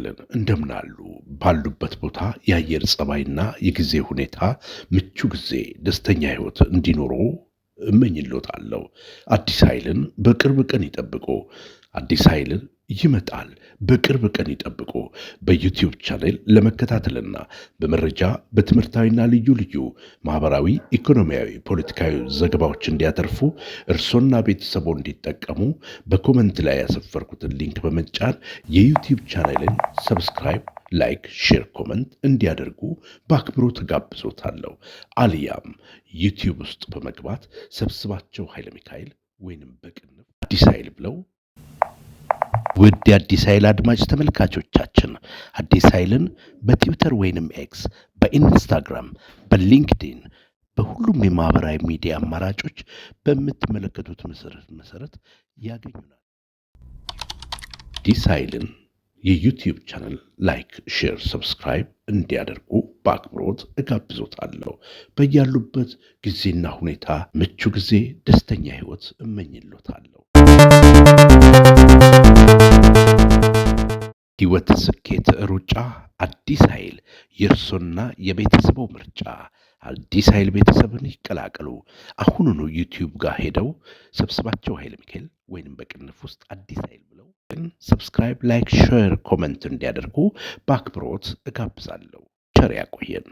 ይስጥልን። እንደምን አሉ? ባሉበት ቦታ የአየር ጸባይና የጊዜ ሁኔታ ምቹ ጊዜ፣ ደስተኛ ህይወት እንዲኖሩ እመኝሎታለሁ። አዲስ ኃይልን በቅርብ ቀን ይጠብቁ። አዲስ ኃይልን ይመጣል። በቅርብ ቀን ይጠብቁ። በ YouTube channel ለመከታተልና በመረጃ፣ በትምህርታዊና ልዩ ልዩ ማህበራዊ፣ ኢኮኖሚያዊ፣ ፖለቲካዊ ዘገባዎች እንዲያተርፉ፣ እርሶና ቤተሰቦ እንዲጠቀሙ በ comment ላይ ያሰፈርኩትን link በመጫን የ YouTube channel ን subscribe፣ like፣ share፣ comment እንዲያደርጉ በአክብሮት እጋብዞታለሁ። አልያም YouTube ውስጥ በመግባት ሰብስባቸው ኃይለ ሚካኤል ወይንም በቅንፍ አዲስ ኃይል ብለው። ውድ የአዲስ ኃይል አድማጭ ተመልካቾቻችን፣ አዲስ ኃይልን በትዊተር ወይንም X፣ በኢንስታግራም፣ በ LinkedIn፣ በሁሉም የማህበራዊ ሚዲያ አማራጮች በምትመለከቱት መሰረት ያገኙናል። አዲስ ኃይልን የ YouTube channel like፣ share፣ subscribe እንዲያደርጉ በአክብሮት እጋብዞታለሁ። በያሉበት ጊዜና ሁኔታ ምቹ ጊዜ፣ ደስተኛ ህይወት እመኝሎታለሁ። ህይወት፣ ስኬት፣ ሩጫ፣ አዲስ ኃይል የእርሶና የቤተሰቦ ምርጫ። አዲስ ኃይል ቤተሰብን ይቀላቀሉ። አሁኑኑ YouTube ጋር ሄደው ሰብስባቸው ኃይለ ሚካኤል ወይንም በቅንፍ ውስጥ አዲስ ኃይል ብለው subscribe፣ like፣ share፣ comment እንዲያደርጉ በአክብሮት እጋብዛለሁ። ቸር ያቆየን።